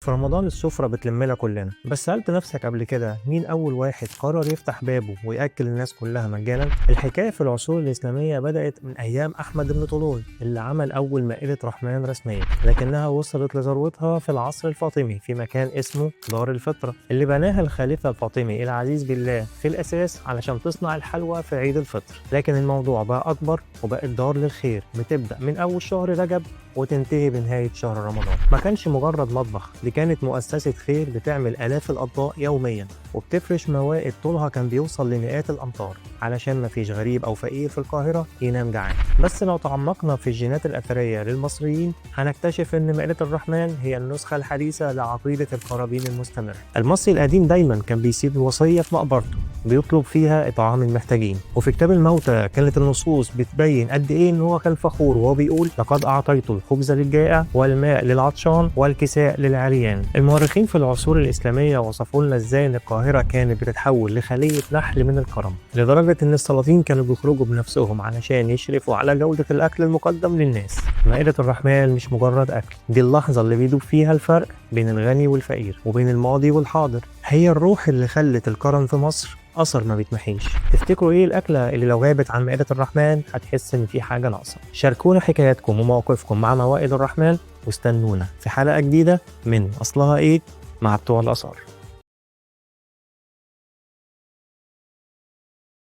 في رمضان السفرة بتلمنا كلنا، بس سألت نفسك قبل كده مين أول واحد قرر يفتح بابه ويأكل الناس كلها مجانا؟ الحكاية في العصور الإسلامية بدأت من أيام أحمد بن طولون اللي عمل أول مائدة رحمن رسمية، لكنها وصلت لذروتها في العصر الفاطمي في مكان اسمه دار الفطرة اللي بناها الخليفة الفاطمي العزيز بالله في الأساس علشان تصنع الحلوى في عيد الفطر. لكن الموضوع بقى أكبر وبقت دار للخير بتبدأ من أول شهر رجب وتنتهي بنهاية شهر رمضان. ما كانش مجرد مطبخ، دي كانت مؤسسة خير بتعمل آلاف الأطباق يوميا وبتفرش موائد طولها كان بيوصل لمئات الأمتار علشان مفيش غريب أو فقير في القاهرة ينام جعان. بس لو تعمقنا في الجينات الأثرية للمصريين هنكتشف إن مائدة الرحمن هي النسخة الحديثة لعقيدة القرابين المستمرة. المصري القديم دايما كان بيسيب وصية في مقبرته بيطلب فيها إطعام المحتاجين، وفي كتاب الموتى كانت النصوص بتبين قد إيه إن هو كان فخور وهو بيقول لقد أعطيت الخبز للجائع والماء للعطشان والكساء للعريان. المؤرخين في العصور الإسلامية وصفوا لنا إزاي إن القاهرة كانت بتتحول لخلية نحل من الكرم، لدرجة إن السلاطين كانوا بيخرجوا بنفسهم علشان يشرفوا على جودة الأكل المقدم للناس. مائدة الرحمن مش مجرد أكل، دي اللحظة اللي بيدوب فيها الفرق بين الغني والفقير وبين الماضي والحاضر. هي الروح اللي خلت الكرم في مصر أثر ما بيتمحيش. تفتكروا إيه الأكلة اللي لو غابت عن مائدة الرحمن هتحس إن في حاجة ناقصة؟ شاركونا حكاياتكم ومواقفكم مع موائد الرحمن، واستنونا في حلقة جديدة من أصلها إيه مع بتوع الآثار.